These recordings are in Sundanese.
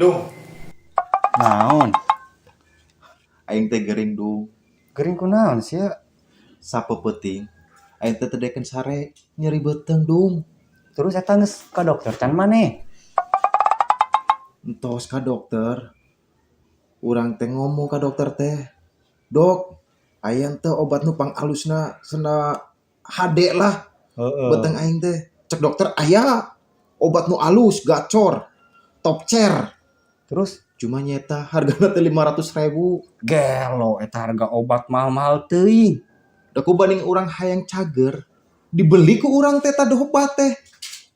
Dung, Naon? Aing teh gering, Dung. Gering kunaon sia? Sapeupeting aing teh teu daekeun sare, nyeri beuteung, Dung. Terus eta geus ka dokter can maneh? Entos ka dokter. Urang teh ngomong ka dokter teh, "Dok, aya teu obat nu pangalusna sena HD lah beuteung aing teh?" Cek dokter aya obat nu alus, gacor, top cer. Terus? Cuma nyeta hargana teh 500 ribu. Gelo eta harga obat mahal-mahal teuing. Da ku banding urang hayang cager, dibeli ku urang teh tah obat teh.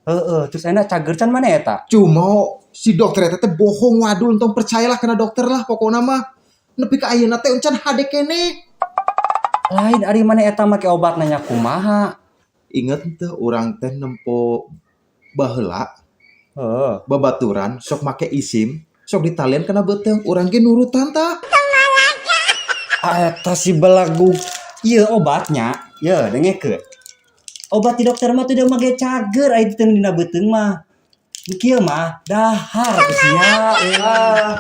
Heeh, terus enak cager can maneh eta? Cuma si dokter eta teh bohong wadul, entong percayalah kana dokter lah pokokna mah. Nepi ka ayeuna teh encan hade keneh. Lain, ari maneh eta make obat nanya kumaha? Inget teu urang teh nempo baheula babaturan sok make isim, sok ditalian kana beuteung, urang ge nurutan tah. Eta si belagu. Ieu obatnya, ye dengekeun. Obat di dokter mah teu make cager aya teu dina beuteung mah. Nu kieu mah dahar sia. Ah.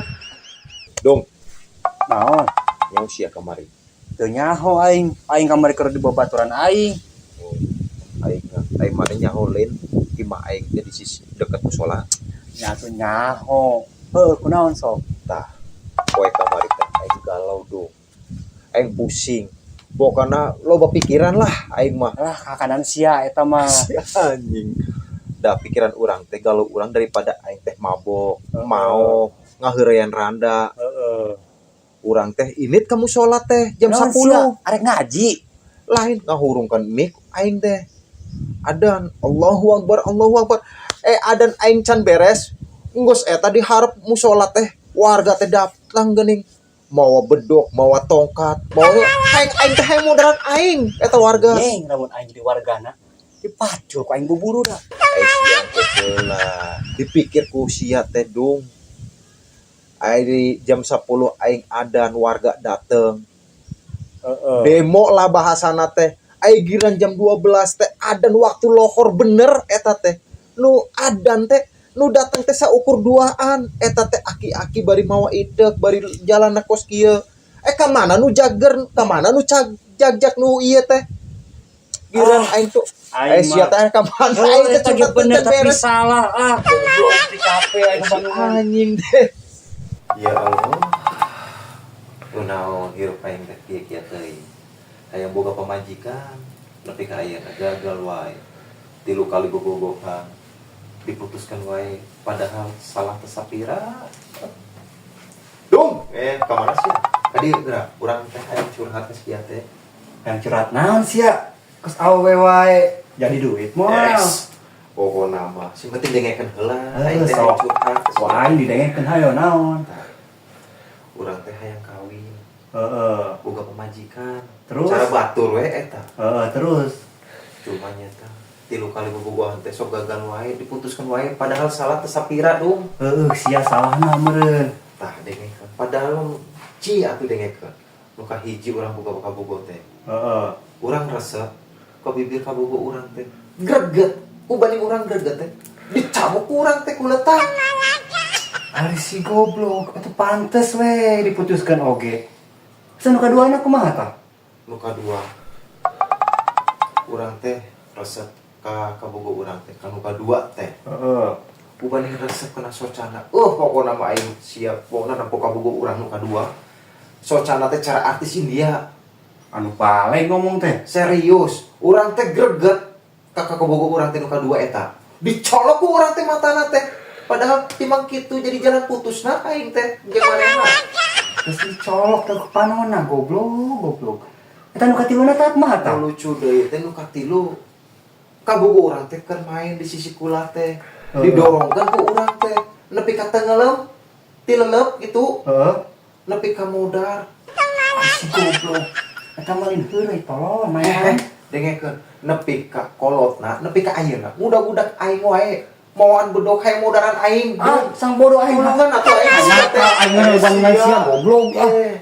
Dong, Naon? Nyaho sia kamari? Teu nyaho aing. Aing kamari keur di babaturan aing. Aing aing mana nyaho lain, imah aing teh di sisi deket musola. Nya atuh nyaho. Heuh, kunaon sok? Tah, poe kamari teh aing galau, Dong. Aing pusing. Pokokna loba pikiran lah aing mah. Lah, kakanan sia eta mah. Si anjing. Da pikiran urang teh, galau urang, daripada aing teh mabok, mau ngaheureyan randa. Urang teh init ka musola teh jam Naon 10. sia? Arek ngaji. Lain, ngahurungkan mik aing teh. Adan, Allahu Akbar, Allahu Akbar. Eh, adan aing can beres. Enggeus eta di hareup musola teh warga teh datang geuning. Mawa bedok, mawa tongkat, mawa aing aing teh hayang modaran aing eta warga. Nyeng, lamun aing jadi wargana dipacul ku aing buburu dah. Eh, sia teh heula. Dipikir ku sia teh, Dung. Aing di jam 10 aing adan, warga dateng. Demo lah bahasana teh. Aing giran jam 12 teh adan waktu lohor bener eta teh. Nu adan teh nu datang teh saukur duaan eta teh, aki-aki bari mawa idek bari jalan kos kieu. Eh, ka mana nu jager, ka mana nu cag jag nu ieu teh? Giran aing tuh eh Aing sia mah. Teh ka mana Oh, aing teh eta ge curhat bener teh tapi beres. Salah ah, goblok di kafe aing Si kebangun. Anjing teh. Ya Allah. Kunaon hirup aing teh kieu-kieu teuing. Hayang boga pamajikan, nepi ka ayeuna gagal wae. Tilu kali bobogohan, diputuskan wae, padahal salah teh sapira. Dung, eh, ka mana sih? Tadi geura, urang teh hayang curhat ke sia teh. Yang curhat naon sia? Kos awewe wae jadi duit moal. Yes. Pokona mah, sing penting dengekeun heula. Heuh, Aing teh sok. hayang curhat ke sia. Wah, aing didengekeun, hayo naon. Tah, urang teh hayang kawin, boga pamajikan. Terus? Cara batur we eta. Heeh, terus. Cuma nyata tilu kali bobogohan teh sok gagal wae, diputuskan wae, padahal salah teh sapira, Dung. Heeh, sia salahna meureun. Tah, dengekeun, padahal ci atuh dengekeun. Nu kahiji, urang boga kabogoh teh, urang resep ke bibir kabogoh urang teh, greget ku banding urang greget teh dicabok ku urang teh ku letah. Ari si goblok, itu pantes we diputuskan oge. Terus nu kaduana kumaha tah? Nu kadua, urang teh resep ka kabogoh urang teh, ka nu kadua teh. Ku banding resep kena socana, pokokna mah aing siap, pokokna nempo kabogoh urang nu kadua socana teh cara artis India. Anu paling ngomong teh. Serius, urang teh greget ka kabogoh urang teh nu kadua eta, dicolok ku urang teh matana teh, padahal timang kitu jadi jalan putusna aing teh jeung manehna. Terus dicolok teh ke panona, goblok, goblok. Eta nu katiluna teh kumaha tah? Nu lucu deui teh nu katilu, kabogoh urang teh keur main di sisi kula teh, didorongkeun ku urang teh nepi ka tenggelam tilelep gitu, nepi ka modar. Ah, si goblok. Eta mah lain heureuy, tolol Eh, main. Dengekeun, nepi ka kolotna, nepi ka ayeuna budak-budak aing wae mawaan bedok hayang modaran aing. Ah, sang bodoh aing. Tulungan atuh aing. Kenapa aing mah bandingan sia, goblok ah. Eh.